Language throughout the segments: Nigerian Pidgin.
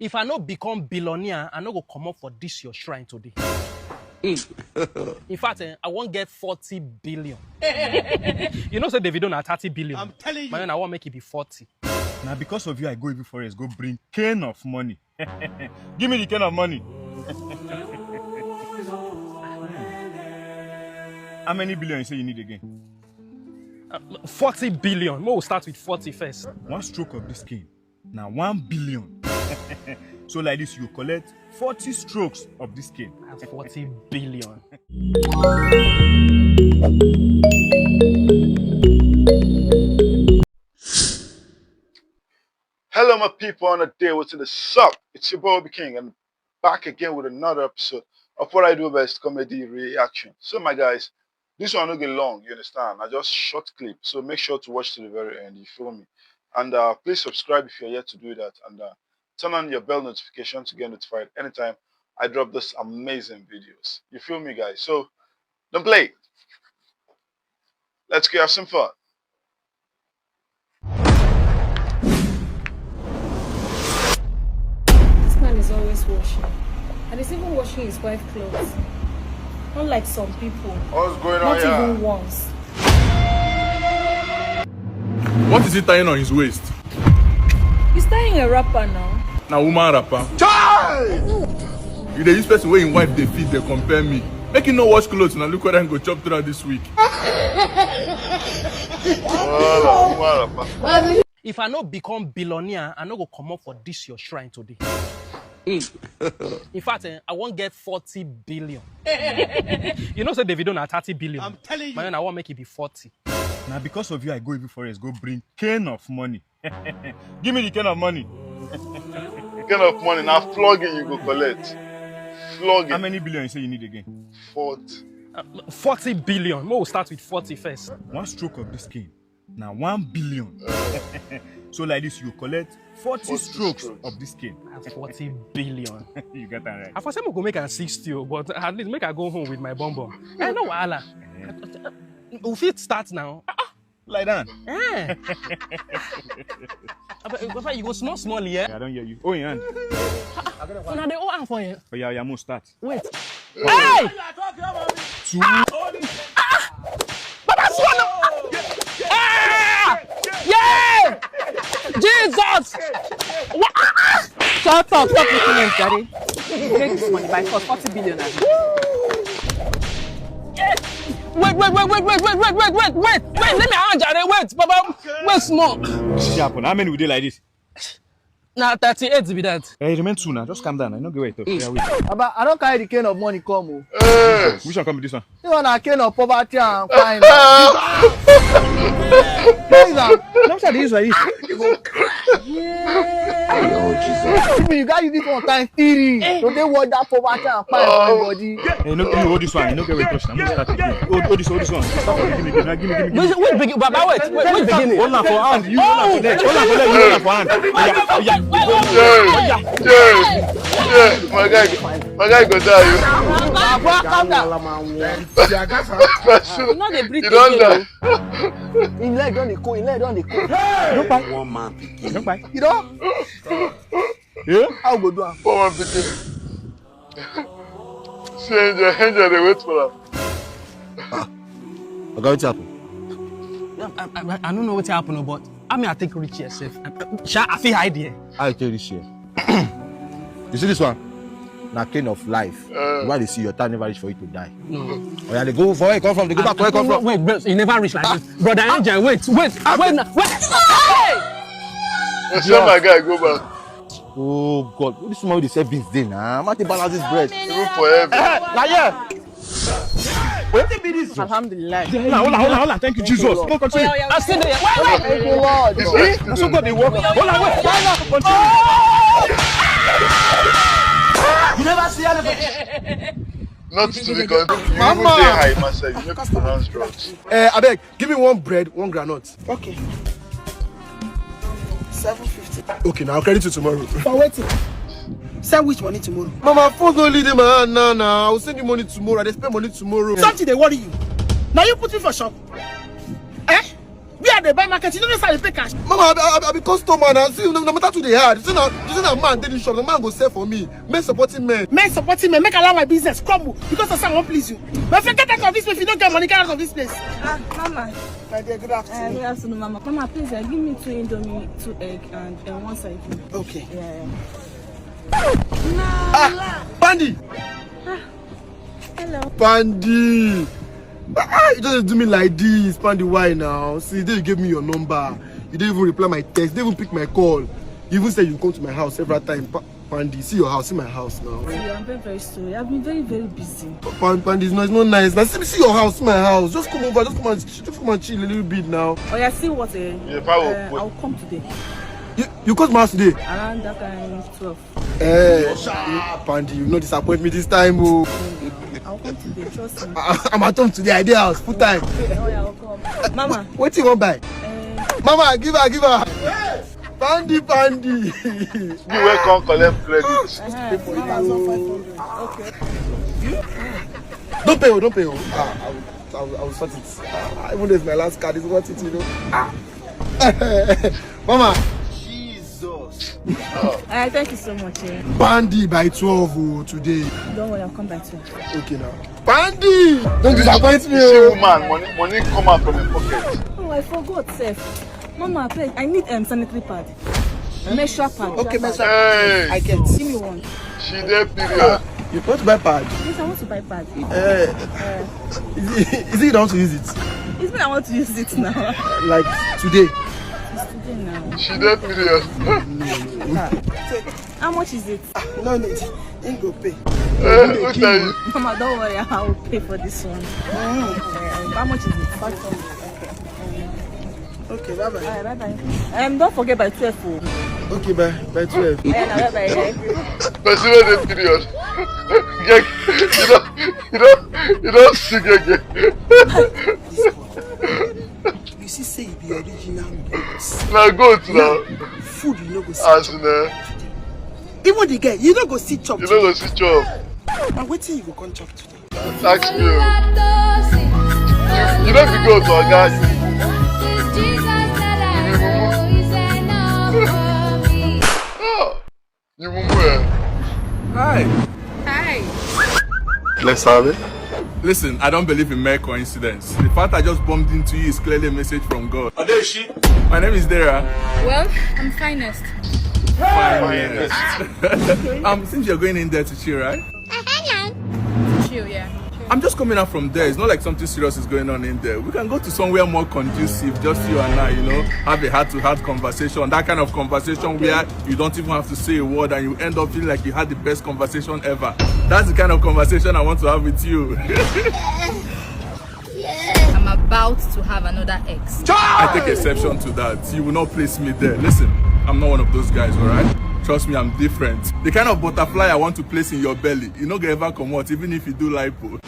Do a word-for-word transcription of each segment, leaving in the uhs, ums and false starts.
If I no become billionaire, I no go comot for this your shrine today. In fact, eh, I wan get forty billion. You know say Davido na thirty billion. I'm telling you. Man, I wan make it be forty. Now because of you, I go even forest, go bring cane of money. Give me the cane of money. How many billion you say you need again? Uh, forty billion. We'll start with forty first. One stroke of this cane. Now one billion. So like this, you collect forty strokes of this cane. That's forty billion. Hello, my people on the day. What's in the sup? It's your boy Obi King, and back again with another episode of What I Do Best Comedy Reaction. So, my guys, this one no get long, you understand? I just short clip, so make sure to watch to the very end. You feel me? And uh, please subscribe if you're yet to do that, and uh, turn on your bell notification to get notified anytime I drop this amazing videos. You feel me, guys? So don't play. Let's go have some fun. This man is always washing. And he's even washing his wife clothes. Unlike some people. What's going on? Not here? Even once. What is he tying on his waist? He's tying a wrapper now. Na woman wrapper. Child! You dey use person wey im wife dey feed dey compare me. Make you no wash clothes na, look whether im go chop throughout this week. If I no become billionaire, I no go comot for this your shrine today. In fact, eh, I wan get forty billion. You know say Davido na thirty billion. I'm telling you. Man, I wan make it be forty. Now because of you, I go even forest, go bring cane of money. Give me the cane of money. Cane of money, now flogging you go collect. Flogging. How many billion you say you need again? Forty. Uh, forty billion. We'll start with forty first. One stroke of this cane. Now one billion. So like this, you collect forty strokes of this cane. That's forty billion. You get that right. I for say we go make am sixty o, but at least make I go home with my bum bum. Eh, no wahala. We fit start now. Lie down. Eh. Papa, you go small small, yeah? Yeah, I don't hear you. Oh, yeah. Una dey owe am for here. Oh, yeah, yeah, move, start. Wait. Hey! Two. Papa, swallow! Ah! Yeah! Jesus! Shut up, stop making noise, Daddy. You make this money by force, forty billion, abi? Wait, wait, wait, wait, wait, wait, wait, wait, wait, wait, wait, let me arrange, Jare, wait, Baba, wait small. Wetin happen? How many we dey like this? Na thirty-eight be that. Eh, remain two now. Just calm down. I no get where you talk. Yeah, wait. Baba, I don carry the cane of money come o. Hey! Which one come be this one? This one na cane of poverty and crime. Praise am. No, sir, this one. Yeah. Oh, Jesus. People, you gotta use this one times three. To dey watch that poverty and crime for your body. Hey, no, you hold this one. You no get where you touch. I'm gonna start again. Hold, hold this, hold this one. Start from the beginning. Now give me, give me, give me. Wait, wait, begin, Baba, wait, wait, wait, beginning. Hold am for hand. You hold am for leg. Hold am for leg. You hold am for hand. Oh, yeah, yeah, yeah, yeah. My guy, my guy go die. Baba, calm down. You no dey breathe again o. Him leg don dey cold, him leg don dey cold. One man pikin. You don? Yeah? How we go do am? Poor man pikin. See, angel, angel dey wait for am. Oga, wetin happen? I, I, I, I no know wetin happen o, but how me I take reach here sef? Sha, I fit hide here. How you take reach here? You see this one? Na cane of life. Uh. Why dey see your time never reach for you to die? No. Oya, dey go for where you come from. Dey go back to where you come from. Wait, wait, you never reach like this. Brother Angel, wait, wait, wait, na, wait. Hey! Say my guy go back. Oh God, this woman wey dey sell beans dey na. Man, take balance this bread. Room for heaven. Eh, na here. Wetin be this? Alhamdulillah. Na, hola, hola, hola. Thank you, Jesus. Come continue. Oya, oya, oya. I still dey. Wait, wait. Thank you, Lord. Eh, na so God dey work. Hola, wait. Why not continue? You never see anybody. Not to be continued. You even dey high, master. You no fit pronounce drugs. Eh, abeg, give me one bread, one groundnut. Okay. Seven fifty. Okay, now I'll credit you tomorrow. For wetin? Send which money tomorrow? Mama, phone only dey my hand now, now. I will send you money tomorrow. I dey spend money tomorrow. Something dey worry you. Now you put me for shop. Eh? Where They buy market, you don't know how they pay cash. Mama, I be, I be, I be customer now. See, no, no matter to the hard. You see now, you see now, man, dey this shop. The man go sell for me. Men supporting men. Men supporting men. Make allow my business crumble because of someone please you. My friend, get out of this place. If you don't get money, get out of this place. Ah, Mama. My dear, good afternoon. Uh, good afternoon, Mama. Mama, please, uh, give me two Indomie, two egg, and uh, one side. Okay. Yeah. Ah, Pandy! Hello. Pandy! Ah, you just do me like this, Pandy. Why now? See, then you gave me your number. You didn't even reply my text. You didn't even pick my call. You even said you come to my house several times. Pa- Pandy, see your house, see my house now. See, I'm very, very sorry. I've been very, very busy. Pan- Pandy, it's not, it's not nice. Now see, see your house, see my house. Just come over, just come and just come and chill a little bit now. Oh yeah, see what? Eh? Yeah, Paul, uh, I'll come today. You, you come to my house today? Around that time, twelve. Eh, Pandy, you no disappoint me this time, oh. I'll come today, trust me. I, I'm at home today, I dey house, full time. Oh yeah, I'll come. Mama. What you want buy? Eh. Mama, give her, give her. Pandy, Pandy. You will come collect credit. Uh-huh. Okay. Don't pay, oh, don't pay, oh. Ah, I will, I will, I will sort it. Ah, even though it's my last card, it's worth it, you know. Ah. Mama. Jesus. Uh, thank you so much. Eh? Pandy by twelve, oh, today. Don't worry, I'll come by twelve. Okay now. Pandy! Don't disappoint me, you see, oh. Woman, money, money come out from your pocket. Oh, I forgot, sef. Mama, please, I need um, sanitary pad. Menstrual pad. Okay, menstrual pad. Hey. I get. Give me one. She dey period. You want to buy pad? Yes, I want to buy pad. Uh, is, it, is it you don't want to use it? It's me I want to use it now. Like today? It's today now. She dey period. How much is it? Ah, no need. He go pay. Eh, who tell you? Mama, don't worry. I will pay for this one. Mm. Uh, how much is it? Five hundred. Okay, bye bye. All right, bye bye. Um, don't forget by twelve. Oh. Okay, bye by twelve. Yeah, bye bye. Yeah. Person wey dey period. Get, you don't, you don't, you don't sick again. You see, say you be original goat. Na goat now. Food you no go see. As chop in, eh? Today. Even the girl, you no go see chop. You no go see chop. Na wetin you go come chop today? Tax me o. You no be goat, oga. You mumu, eh? Hi. Hi. Let's have it. Listen, I don't believe in mere coincidence. The fact I just bumped into you is clearly a message from God. Adeshi. My name is Dara. Well, I'm finest. Finest. Um, since you're going in there to chill, right? Chill, yeah. I'm just coming out from there. It's not like something serious is going on in there. We can go to somewhere more conducive, just you and I, you know, have a heart-to-heart conversation. That kind of conversation where you don't even have to say a word and you end up feeling like you had the best conversation ever. That's the kind of conversation I want to have with you. I'm about to have another ex. I take exception to that. You will not place me there. Listen, I'm not one of those guys, all right? Trust me, I'm different. The kind of butterfly I want to place in your belly, you no go ever come out, even if you do lipo.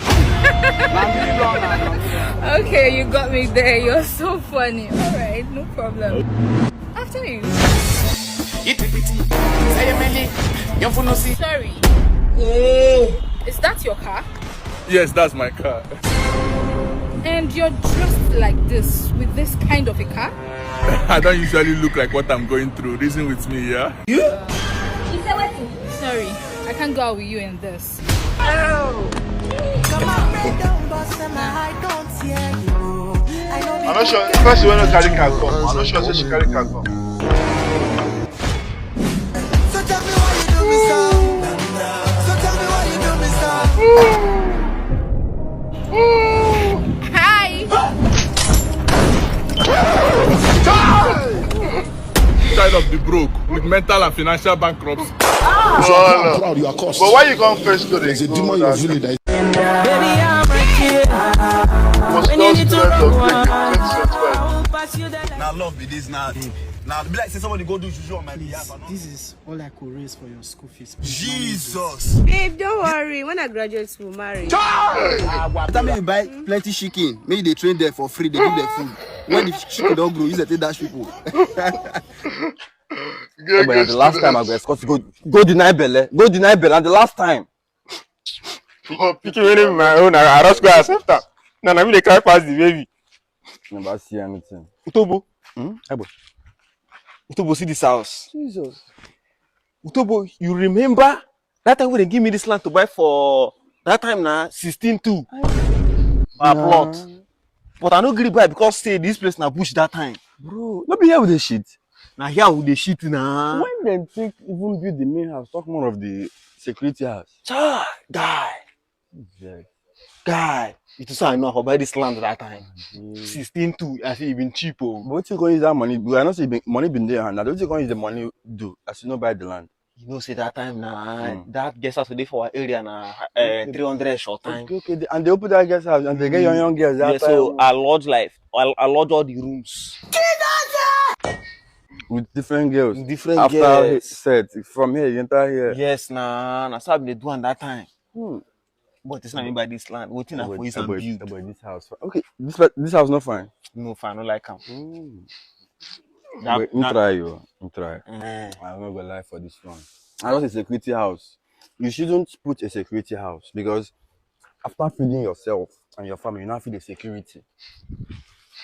Okay, you got me there. You're so funny. All right, no problem. After you. Sorry. Is that your car? Yes, that's my car. And you're dressed like this with this kind of a car? I don't usually look like what I'm going through. Reason with me, yeah? You? Sorry, I can't go out with you in this. I'm not sure. Person wey no carry car come. I'm not sure say she carry car come. So tell me why you do me so. So tell me why you do me so. Hi. Child of the broke with mental and financial bankruptcy. But why you come first to the There's a demon in your village that is Baby, I'm right here. When you need to run, I will pass you the line. Now love be this now. Now be like say somebody go do juju on my behalf. This is all I could raise for your school fees. Jesus. Babe, don't worry. When I graduate, we'll marry. That mean you buy plenty chicken. Make they train them for free. They give them food. When the chicken don't grow, you say take dash people. But the last time I go escort you go go deny belle, go deny belle. And the last time. Pikin wey no be my own, I, I just go accept am. Na na me dey cry pass the baby. Never see anything. Utobo. Hmm? Ebo. Utobo, see this house. Jesus. Utobo, you remember that time when they give me this land to buy for that time now, sixteen two. A plot. But I no gree buy because say this place na bush that time. Bro, no be here we dey shit. Na here we dey shit na. When dem take even build the main house, talk more of the security house. Chai, guy. Vex. Guy, it is so I know I for buy this land that time. Sixteen two, I say e been cheap o. But wetin you go use that money do? I know say e been, money been dey your hand. Na wetin you go use the money do as you no buy the land? You know say that time na that guest house wey dey for our area na uh, three hundred short time. Okay, okay, and they open that guest house and they get young young girls that time. Yeah, so I lodge life. I, I lodge all the rooms. With different girls. Different girls. After set, from here you enter here. Yes, na na so I been dey do am that time. Hmm. But it's not me buy this land. Wetin I for use am build? This house. Okay, this this house not fine. No, fine, I no like am. Mm. Wait, you try you, you try. Eh. I'm not gonna lie for this one. I want a security house. You shouldn't put a security house because after feeding yourself and your family, you now feed the security.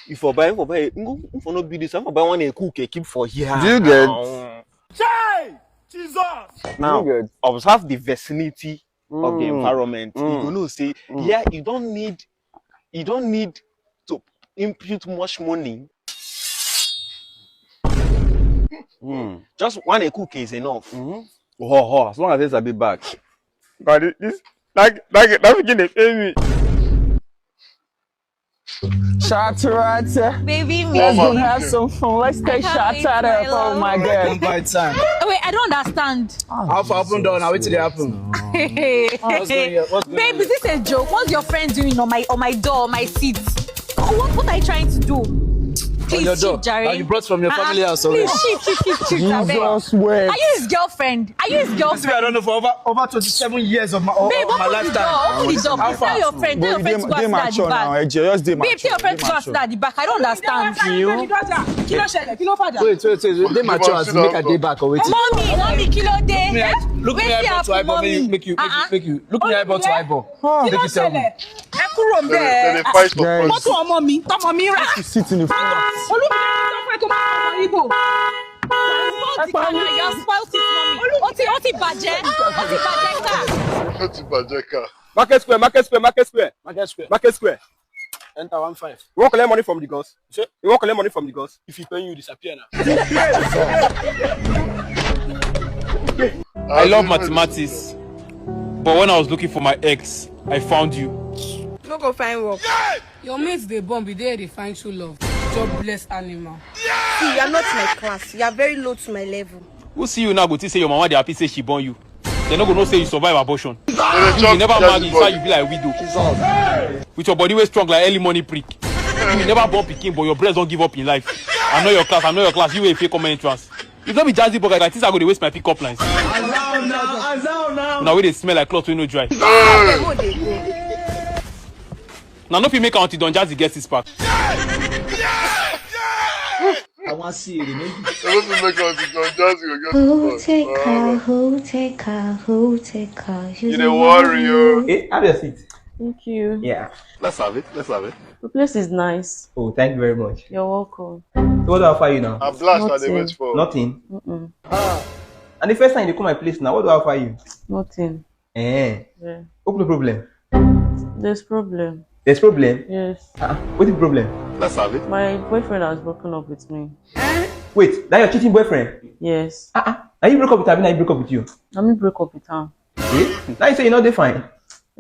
If I buy, if I buy, if I no build this, if I buy one a cook, a keep for here. Do you get? Chai! Jesus! Now, observe the vicinity of the environment. You go know say, yeah, you don't need, you don't need to input much money. Just one a cook is enough. Oh, oh, as long as there's a big bag. But this, that, that, that begin to pay me. Shot right. Baby, me. Let's go have some fun. Let's take shots out of. Oh my God. By time. Wait, I don't understand. How far up and down? How it dey happen? What's going on? What's going on? Babe, is this a joke? What's your friend doing on my on my door, on my seat? What what are you trying to do? Please, on your door. Shit, Jare. You brought from your family house already. Please, shit, shit, shit, shit, abeg. Jesus, wait. Are you his girlfriend? Are you his girlfriend? I don't know for over over twenty-seven years of my of, babe, of my lifetime. Babe, open the door. Open the door. Please tell your friend. Tell your friend to go and sit at the back. Babe, tell your friend to go and sit at the back. I don't understand. Kí ló ṣẹlẹ̀? Kí ló fàjà? Wait, wait, wait. Dey mature as make I dey back or wetin? Mommy, mommy, kí ló dé? Look me eyeball to eyeball, make you make you make you look me eyeball to eyeball. Kí ló ṣẹlẹ̀? Ẹ kúrò ń bẹ̀. Mọ́tò ọmọ mi, tọmọ mi rà. Sit in the front. Olúmi, sọ fún ẹ tó máa ń sọ Igbo. Ó ti bàjẹ́, ó ti bàjẹ́ ká. Ó ti bàjẹ́ ká. Market Square, Market Square, Market Square. Market Square. Market Square. Enter one five. You wan collect money from the gods? Say, you wan collect money from the gods? If you pay, you disappear now. I love mathematics, but when I was looking for my ex, I found you. No go find work. Your mates dey bomb, you dey dey find true love. Jobless animal. See, you are not my class. You are very low to my level. Who see you now go think say your mama dey happy say she born you? Dem no go know say you survive abortion. You never marry, so you be like widow. With your body wey strong like early morning prick. You never born pikin, but your breast don give up in life. I know your class, I know your class. You wey fail common entrance. If no be Jazzy Boy, I think I go dey waste my pickup lines. Una wey dey smell like cloth wey no dry. Una no fit make am until Don Jazzy get six pack. I wan see you. Dem no fit make am until Don Jazzy go get six pack. Who take her? Who take her? Who take her? You dey worry o. Hey, have your seat. Thank you. Yeah. Let's have it. Let's have it. The place is nice. Oh, thank you very much. You're welcome. So what do I offer you now? I'm blessed. I dey wait for. Nothing. Mm-mm. And the first time you dey come my place now, what do I offer you? Nothing. Eh. Yeah. Hope no problem. There's problem. There's problem? Yes. Ah, what the problem? Let's have it. My boyfriend has broken up with me. Wait, that your cheating boyfriend? Yes. Ah, ah. Now you broke up with her, now you broke up with you. Let me break up with her. Eh? Now you say you know they fine.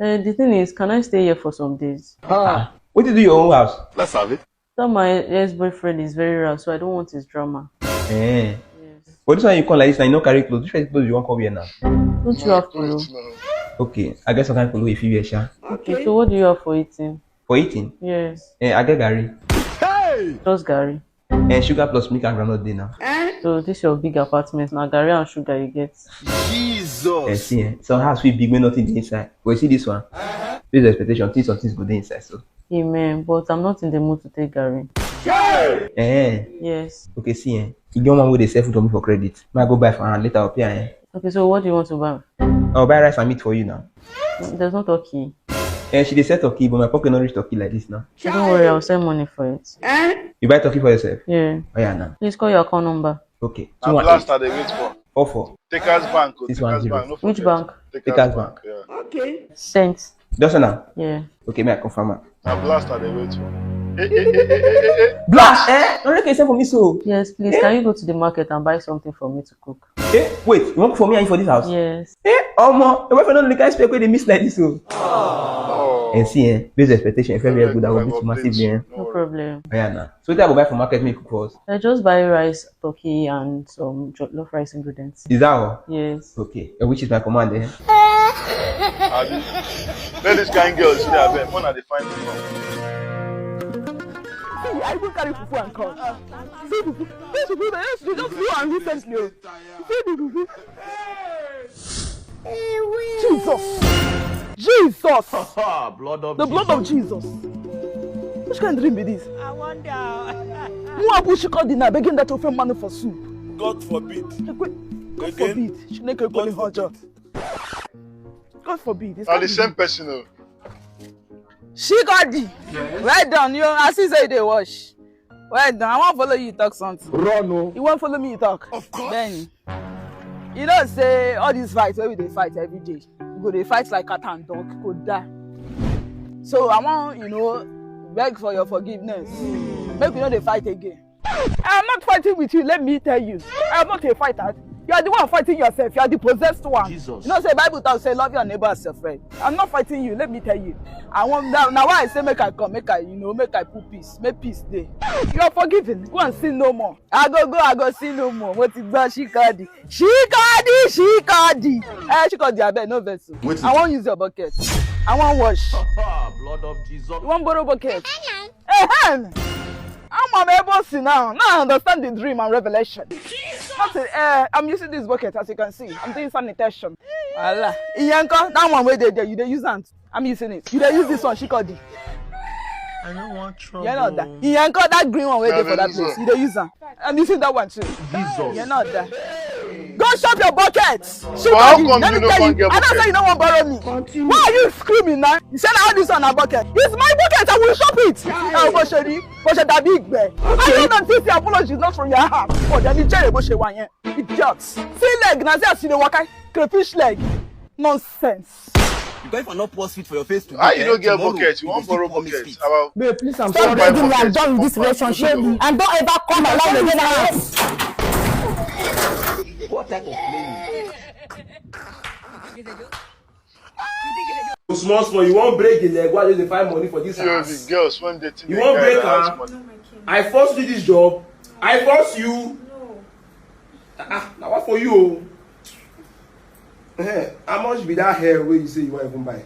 Uh, the thing is, can I stay here for some days? Ah, what do you do your own house? Let's have it. That my ex-boyfriend is very rough, so I don't want his drama. Eh. Yes. But this one you come like this, now you no carry clothes. Which kind of clothes you want come here now? Don't you have polo? Okay, I guess I can polo if you wear sha. Okay, so what do you have for eating? For eating? Yes. Eh, I get garri. Hey! Just garri. And sugar plus milk and groundnut dey now. So this your big apartment now, garri and sugar you get. Jesus. Eh, see, eh, some house fit big wey nothing dey inside. But you see this one? This expectation, things some things go dey inside so. Amen. But I'm not in the mood to take garri. Eh. Yes. Okay, see, eh, you get one wey dey sell food for me for credit. May I go buy for am later or pay am, eh? Okay, so what do you want to buy? I'll buy rice and meat for you now. There's no turkey. Eh, she dey sell turkey, but my pocket no reach turkey like this now. Don't worry, I'll send money for it. You buy turkey for yourself? Yeah. Oh yeah, now. Please call your account number. Okay. Na blast I dey wait for. Four four. Takers Bank. Six one zero. Takers Bank. No Which forget. Bank? Takers Bank. Yeah. Okay. Sent. Just now. Yeah. Okay, may I confirm am? Na blast I dey wait for. Eh, eh, eh, eh, eh, eh, eh. Blast, eh? No make send for me so. Yes, please. Can you go to the market and buy something for me to cook? Eh, wait, you wan cook for me and you for this house? Yes. Eh, omo, your wife no dey kind spec wey dey miss like this o. Eh, see, eh, based on expectation, if everywhere good, I go beat you massively, eh. No problem. Oh yeah, now. So wetin I go buy for market make you cook for us? I just buy rice, turkey, and some jollof rice ingredients. Is that all? Yes. Okay, eh, which is my command, eh? Abi? Let this kind girl see abeg. When I dey find people. See, I go carry fufu and come. See fufu. This fufu, they just, they just do am recently. Oh. See the fufu. Jesus. Jesus. Blood of The blood of Jesus. Which kind of dream be this? I wonder. Who abu shikodi na begging that ofe manu for soup? God forbid. Ekwe, God forbid. Chineke ekweli ihe ọjọọ. God forbid. It's Na not the easy. Same person o. Shikodi. Well done. You, I see say you dey wash. Well done. I wan follow you talk something. Run o. You wan follow me talk? Of course. Then, you know say all these fights wey we dey fight every day, we go dey fight like cat and dog, go die. So I wan, you know, beg for your forgiveness. Make we no dey fight again. I'm not fighting with you, let me tell you. I'm not a fighter. You are the one fighting yourself. You are the possessed one. Jesus. You know say Bible talk say love your neighbor as your friend. I'm not fighting you, let me tell you. I want that. Now why I say make I come, make I, you know, make I put peace, make peace dey. You are forgiven. Go and sin no more. I go go, I go sin no more. What is that? Shikodi, shikodi, shikodi. Eh, shikodi, abeg, no vex o. Wetin? I wan use your bucket. I wan wash. Blood of Jesus. You wan borrow bucket? Ehem! I'm on able to now. Now I understand the dream and revelation. Nothing, uh, I'm using this bucket, as you can see. I'm doing sanitation. Allah. Iyanko, that one wey dey there, you dey use am. I'm using it. You dey use this one, Shikodi. I don't want trouble. You know that. Iyanko, that green one wey Yeah, dey for they that use place, am. You dey use am. I'm using that one too. Jesus. You know that. Go shop your bucket. But how come Let you me no tell come you. Get I don't bucket? Say you no wan borrow me. Why are you screaming now? You say na all this one na bucket. It's my bucket. I will shop it. Oh, Bosheri, Bosheri, that big bear. I don't know this apology is not from your heart. Oh, then you tell Bosheri one. Idiot. See leg, now see as you dey waka, crayfish leg. Nonsense. Because if I not pour sweet for your face today, Why you eh, no get tomorrow, bucket? You go wan still borrow pour me bucket? spit. About Babe, please, I'm Stop sorry. my Baby, I'm bucket. done with this Stop my relationship. bucket. And don't ever come around again. What type of play? Small small, you wan break the leg, why you dey find money for this You know house? The girls when they think You they wan get break the house am? Money. I force you this job. I force you. No, Ah, now what for you? Eh, how much be that hair wey you say you wan even buy?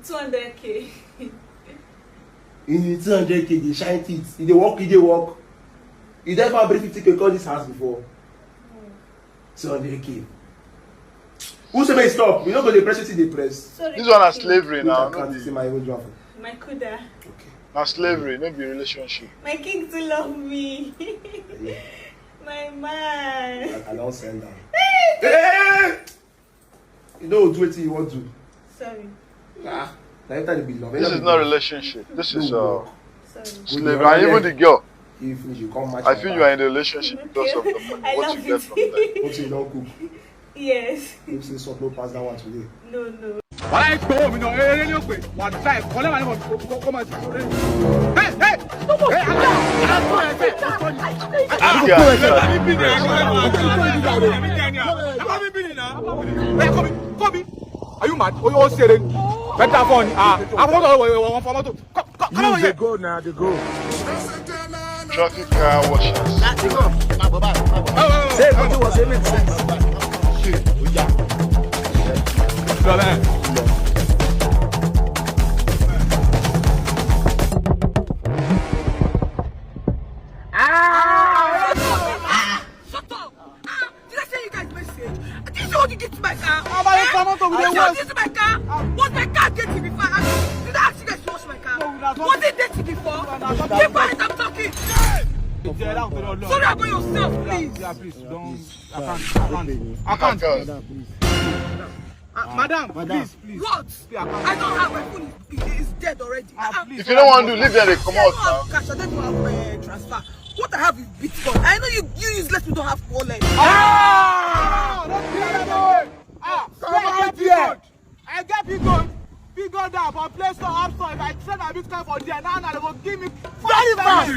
two hundred k. In the two hundred k, dey shine teeth. E dey work, e dey work. You don ever bring fifty k come this house before? Two hundred k. Who say make you stop? You no go dey press wetin dey press. Sorry. This one na slavery Wait, now. I No can't be see my own job. My kuda. Okay. Na slavery, no be relationship. My king too love me. Yeah. My man. I, I don send am. Hey! You no do wetin you wan do. Sorry. Ah, na enter the be love. This is not relationship. This is uh, Sorry. slavery. And even the girl, If you finish, you come match I my feel you back. are in a relationship because of the money. I What love you get it. From that. Wetin you don cook? Yes. Hope say salt no pass that one today. No, no. Wàhálà yìí gbowó mi náà, eré ní òpè, wà á dá ẹ̀kọ́ lẹ́wà ní kò kó máa ti kúrẹ́. Hey, hey! Hey, àgbà! Àgbà! Ẹ bá mi bí ni, ẹ bá mi bí ni náà. Ẹ kọ́ mi, kọ́ mi. Are you mad? O yóò ṣeré ni. Better phone ni. Ah, àwọn fọ́tò wọn fọ́ mọ́tò. Come, come, come over here. Go now, dey go. Traffic car washers. Say, what was it make sense? Ah! Shut up! Ah! Did I send you guys message? Did you see what you did to my car? Ah, my phone, don't Did you see what wash. You did to my car? Was my car dirty before? I asked, did I ask you guys to wash my car? No, we not Was it dirty before? No, we not Keep quiet, I'm talking. Get out of the Sorry about yourself, please. Yeah, please, don't. I can't. I can't. I can't. God. Ah, Madam, madam, please, please. What? I don't have my phone. Is, is dead already. Ah, please. If you don't want to leave there, they come out now. Cash, I don't have uh, transfer. What I have is Bitcoin. I know you, you useless people don't have wallet. Ah! Don't be like that. Ah! Come out here. I get Bitcoin. Bitcoin down for Play Store, App Store. If I trade my Bitcoin for there, now now they go give me very fast.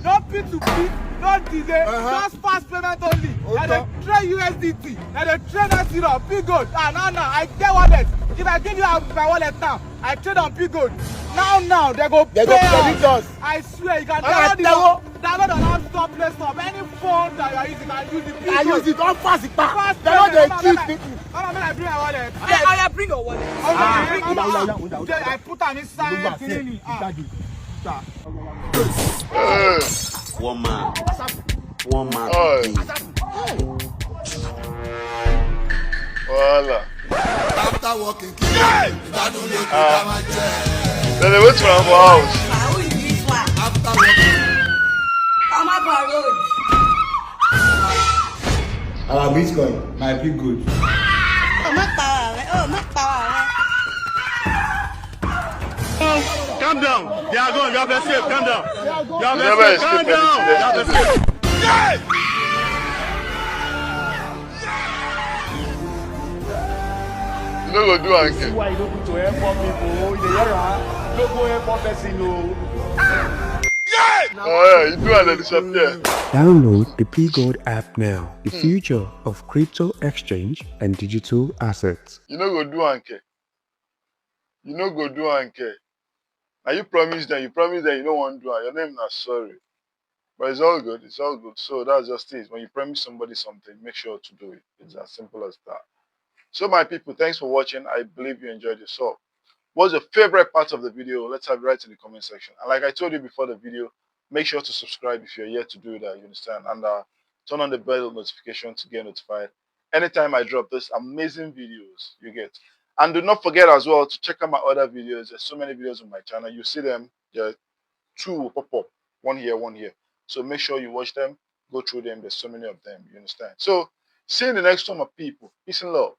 No P two P, no delay, uh-huh. Just fast payment only. Okay. And they trade U S D T, and they trade that zero. Bitcoin, ah, now now I get wallet. If I give you my wallet now, I trade on Bitcoin. Now now they go they pay go us. I swear you can download the download on App Store, Play Store. Any phone that you are using, I use it. I use it. Don't fast it back. Fast payment. They don't dey cheat people. Mama, may I bring my wallet? I, I bring your wallet. I put am inside. Kini ni? Ah. One man. One man. Wahala. After working, kill. Ah. Dem dey wait for am for house. After working. Come up on road. Our Bitcoin, my big good. Oh, my power, oh, my power. Calm down. They are gone. You have escaped. Calm down. You have escaped. Calm down. You have escaped. You no go do am again. Why you no good to help poor people? You dey hear am? No go help poor person o. Yeah! Oh, yeah, you do am, dem disappear. Download the P Gold app now. The future of crypto exchange and digital assets. You no go do am again. You no go do am again. Now you promise them, you promise them you don't want to do it. Your name na sorry. But it's all good, it's all good. So that's just it. When you promise somebody something, make sure to do it. It's as simple as that. So my people, thanks for watching. I believe you enjoyed yourself. What's your favorite part of the video? Let's have it right in the comment section. And like I told you before the video, make sure to subscribe if you're yet to do that, you understand? And uh, turn on the bell notification to get notified anytime I drop these amazing videos you get. And do not forget as well to check out my other videos. There's so many videos on my channel. You see them, there are two will pop up, one here, one here. So make sure you watch them, go through them. There's so many of them, you understand? So see you in the next one, my people. Peace and love.